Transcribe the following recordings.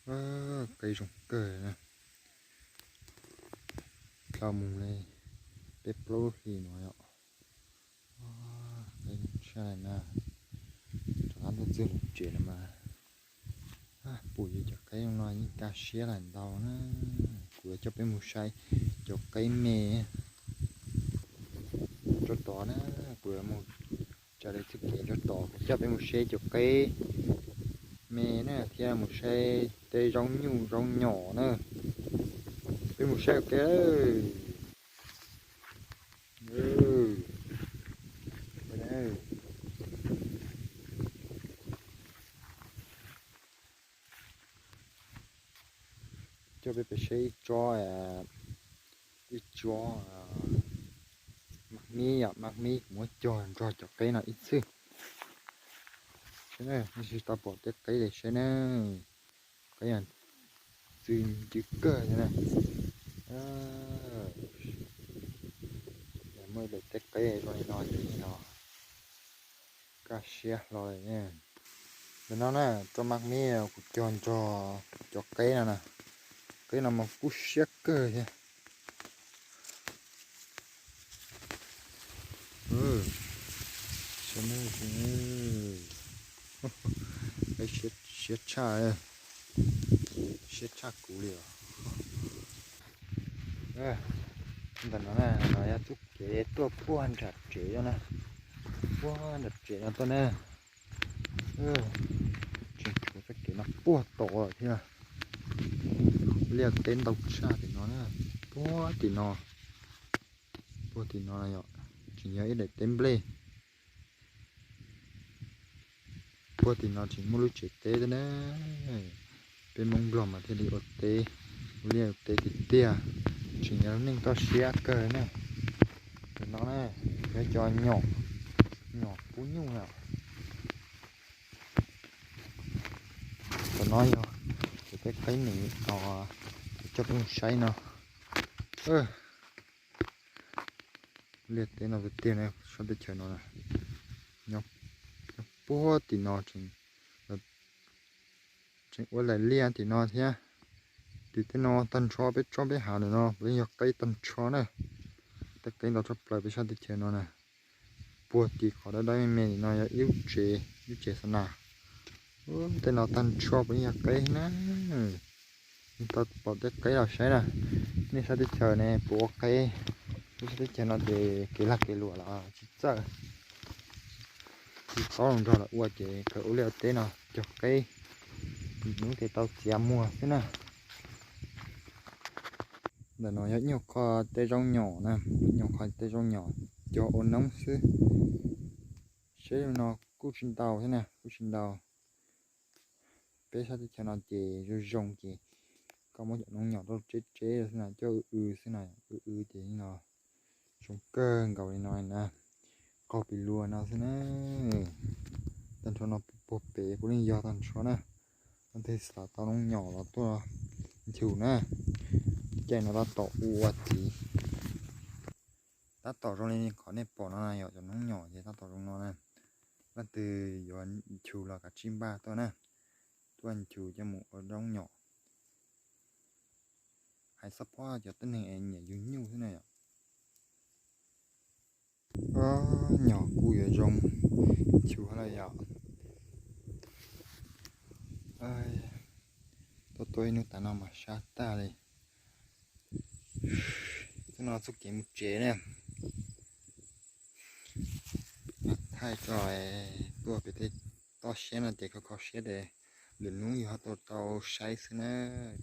Qeb zoo kawg na. Dhau mus li peb plaub hlis no yom. Qeb zoo tshaj na. Rov qab tuaj txog lub tsev no mas, pum yus cov qeb no yeej kaj siab lawm ntau na. Kuv yuav coj peb mus saib cov qeb me rau tod na. Kuv yuav mus tsa li txoj kev rau tod, kuv coj peb mus saib cov qeb me na, thiab mus saib tej zaub nyuj zaub nyos na. Peb mus saib ua ke. Coj peb pem saib ib tsob, ib tsob maj mib yom, maj mib kuv muab cog nrog cov qeb no ib txhij. Saib na, tsis tau pom tej qeb li saib na. Qeb txwv ncw kawg li na. Muaj ib daim teb qeb zoo li no ces no kaj siab hlo li. Ntawm no na, tsob maj mib kuv cog nrog cov qeb no na. Qeb no mas kub siab kawg thiab. Siab tshaj, siab tshaj kuv li os. Ntawm no na, no yog txoj kev tuaj puag nram tsev no na, puag nram tsev no tuaj na. Tseem tshuav txoj kev no puag tod lawm thiab. Liaj teb ntau tshaj tim no na, puag tim no, puag tim no yom, tseem yog ib daim teb nplej. Puag tim no tseem muaj lub tsev teb thiab na. Peb Hmoob Nplog mas thiaj li ua teb, ua liaj ua teb tiag tiag, tseem yog lub neej toj siab kawg na. Ntawm no na, yog cov nyom, nyom kub nyuj na. Tam no yog cov peb qeb nws os, coj peb mus saib no. Liaj teb no tiag tiag na, sab teb chaws no na, nyob puag tim no, tseem ua daim liaj tim no thiab. Tim tej no tag nrho peb tsob peb hav ntawm no puav leej yog qeb tag nrho na. Tej qeb ntau tshaj plaws peb sab teb chaws no na. Puag tim qhov dawb dawb me me tim no yog ib lub tsev, ib lub tsev xa nas. Tej no tag nrho puav leej yog qeb na. Tau pom tej qeb los saib na. Nej sab teb chaws ne puas ua qeb? Peb sab teb chaws no ces kev lag kev luam los tsis txawj, tsis paub los nrog lawv ua ces kawg ua liaj ua teb no cog qeb, hnub ces tau txiav muag xwb na. Ntawm no yog ib nyuag qho tej zaub nyom na, ib nyuag qho tej zaub nyom cog ua noob xwb. Seb no kuj tsis ntau thiab na, kuj tsis ntau. Peb sab teb chaws no ces zoo zoo ces koj muab cov noob nyom rau tseb tseb xwb na, coj w w xwb na, w w ces no zoo kawg nkaus li no na. Qaug pes luag no xwb na. Tag nrho no puag pem puav leej yog tag nrho na. Leej twg xav tau noob nyom los tuaj nchus na. Caij no tab tom ua txiv. Tab tom zoo li qhov nej pom no na, yog cov noob nyom ces tab tom zoo no na. Leej twg yuav nchus los kav tsij npaj tuaj na, tuaj nchus coj mus ua noob nyom. Hais txog pob cov tib neeg es nyiam yug nyuj xwb na yom. Nyom kuj yuav zoo nchus lawm yom. Tuaj tuaj ib hnub tas no mas sab tag li. Hnub no txoj kev mus tsev na. Thaij tso, tuaj pem tej toj siab no ces kho kho siab ces lwm hnub yus ho tuaj tau saib xwb na.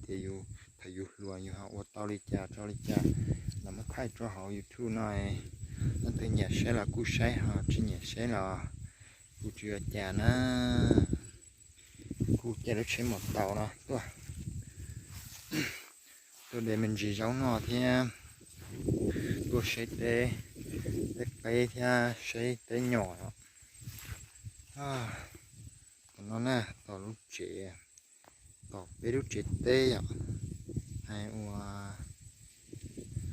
Tias yus thaum yus hluas yus ho ua tau li cas rau li cas los muab thaij rau hauv YouTube no. Leej twg nyiam saib los kuj saib, ho tsis nyiam saib los kuj tsis ua cas na. Kuj caij lub tsheb maus taus no tuaj, tuaj de me ntsis zaub noj thiab tuaj saib teb, teb qeb thiab saib teb nyom. Tom no na, tom lub tsev, tom peb lub tsev teb yom. Hais ua,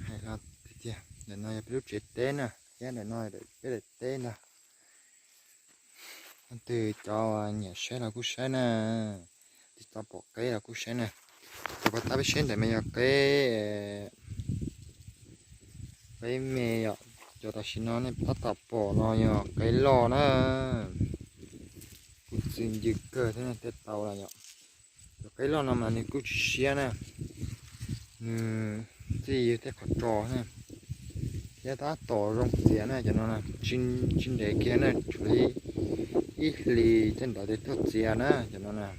hais tiag tiag, ntawm no yog peb lub tsev teb na, thiab ntawm no peb daim teb ntag. Leej twg cov nyiam saib los kuj saib na. Tsis tau pom qeb los kuj saib na. Cov paj tab peb saib ntawm mas yog qeb, qeb me yom. Cov tam sim no nej tab tom pom no yog qeb loj na. Kuj txi ncw kawg thiab tej tau lawm yom. Cov qeb loj no mas nws kuj tsis siab na, nws txi yws tej qhov ro na, thiab tab tom zoo txias na cov no na. Tsis ntev kiag na, tshuav li ib hlis tej ntawd ces tuaj txias na cov no na.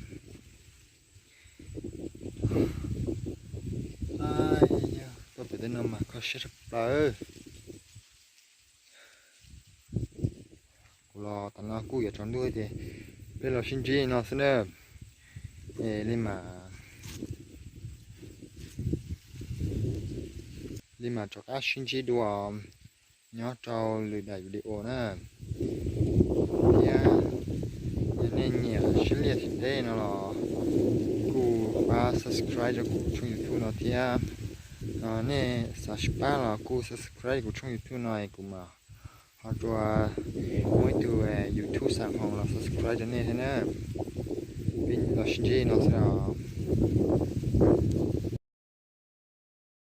Tuaj pem tej no mas kho siab tshaj plaws. Kuv los tam no kuj yuav tsaus ntuj ces peb los sib ntsib no xwb na. Es li mas, li mas rov qab sib ntsib dua nyob rau lwm daim video na. Thiab yog nej nyiam siab liaj thiab teb no los kuj pab subscribe rau kuv tshooj YouTube no thiab. Nej xav sib pab los kuj subscribe kuv tshooj YouTube no es kuv mam ho rua muaj ib tug YouTube xam hoo los subscribe rau nej thiab na. Peb los sib ntsib no xwb os.